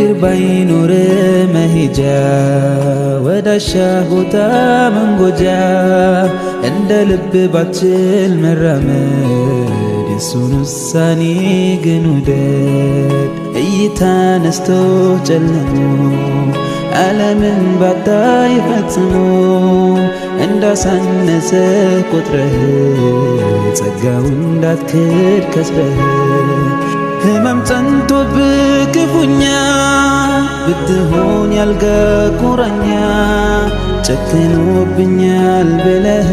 እግር ባይኖር መሄጃ፣ ወዳሻ ቦታ መንጎጃ፣ እንደ ልብ ባችል መራመድ፣ የሱን ውሳኔ ግን ውደድ። እይታ ነስቶ ጨልሞ ዓለምን ባታይ ፈጽሞ፣ እንዳሳነሰ ቆጥረህ ጸጋውን እንዳትክድ ከስረህ፣ ህመም ጸንቶብህ ክፉኛ ብትሆን ያልጋ ቁራኛ፣ ጨክኖብኛል ብለህ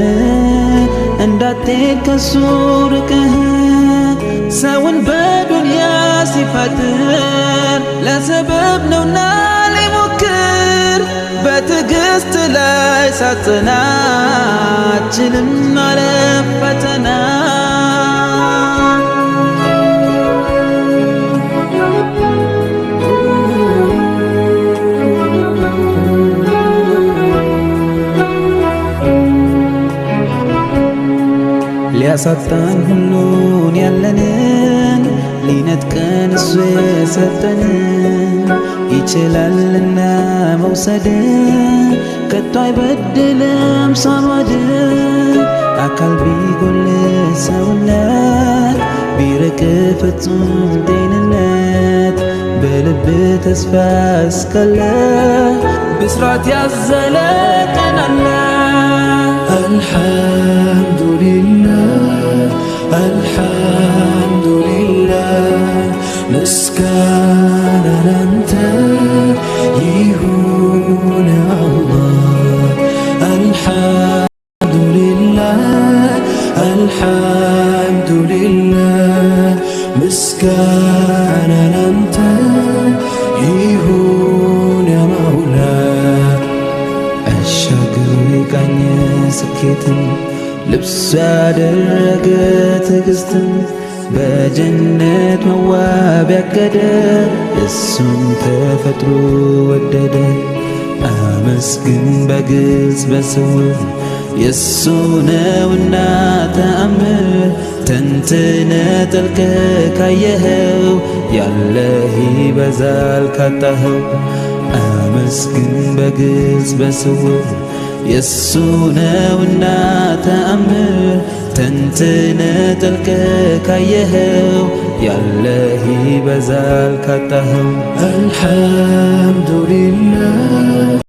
እንዳትሄድ ከሱ ርቀህ፣ ሰውን በዱንያ ሲፈጥር ለሰበብ ነውና ሊሞክር፣ በትዕግስት ላይ ሳጽና አችልም ማለፍ ፈተና። ሊያሳጣን ሁሉን ያለንን፣ ሊነጥቀን እሱ የሰጠንን፣ ይችላልና መውሰድ፣ ከቶ አይበድልም ሰማድ። አካል ቢጎል ሰውነት፣ ቢርቅ ፍጹም ጤንነት፣ በልብ ተስፋ እስካለ ብስራት ያዘለ ቀን አለ። الحمد لله الحمد لله ምስጋና ላንተ ይሁን አላህ። الحمد لله الحمد لله ምስጋና ላንተ ይሁን ያ መውላ። አሻግሮ የቃኘ ስኬትን፣ ልብሱ ያደረገ ትዕግስትን፣ በጀነት መዋብ ያቀደ፣ እሱም ተፈጥሮ ወደደ። አመስግን በግልጽ በስውር፣ የእሱ ነውና ተአምር። ተንትነ ጠልቀ ካየኸው ያለህ ይበዛል ካጣኸው። አመስግን በግልጽ በስውር፣ የእሱ ነውና ተአምር። ተንትነ ጠልቀ ካየኸው ያለህ ይበዛል ካጣኸው። الحمد لله።